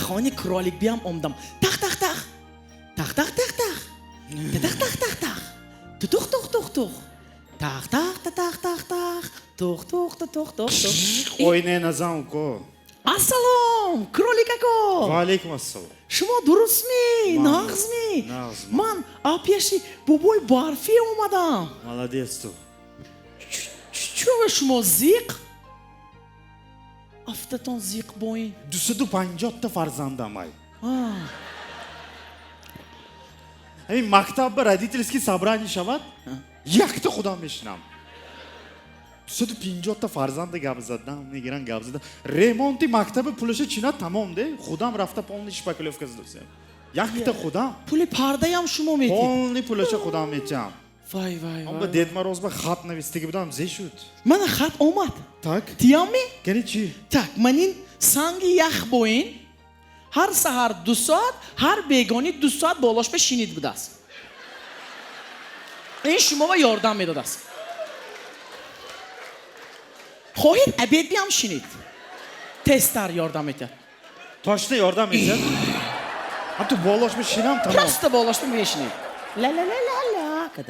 Ахони кролик биям омдам. Тах, тах, тах, тах, тах, тах, тах, тах, тах, тах, тах, тух, тух, тух, тух, тах, тах, та, тах, тах, тах, тух, тух, та, тух, тух, тух. Ойне назан, уко. Ассалом, кролик ако. Ва алейкум ассалом. Шумо дурустми? Ман- Нағзми? Нағз. Ман пеши бобои барфӣ омадам. Молодец ту. Чӯ, шумо зиқ афтатон, зиқ боин. 250-та фарзандам ай. Ҳамин мактаб ба родительский собрание шавад, якта худам мешинам. 250-та фарзанда гап задам, мегиран, гап задам. Ремонти мактаби пулаша чина тамом де, худам рафта полный шпаклёвка задасем. Якта худам. Пули пардаям шумо медиҳед? Полный пулаша худам метиҳам. Вай, вай! Ам ба Вай! Дед Мороз ба хат навистагӣ будам, зе шуд. Мана хат омад. Так. Тиямми? Кани, чӣ? Так, манин санги ях боин, ҳар саҳар 2 соат, ҳар бегонӣ 2 соат болош ба шинид будааст. Ин шумо ба ёрдам медодааст. Хоҳед, обед биям шинид, тезтар ёрдам метиҳад. Точно ёрдам метиҳад? Ҳам ту болош мешинам, тамом. Просто болош ба мешинид. ла ла ла ла.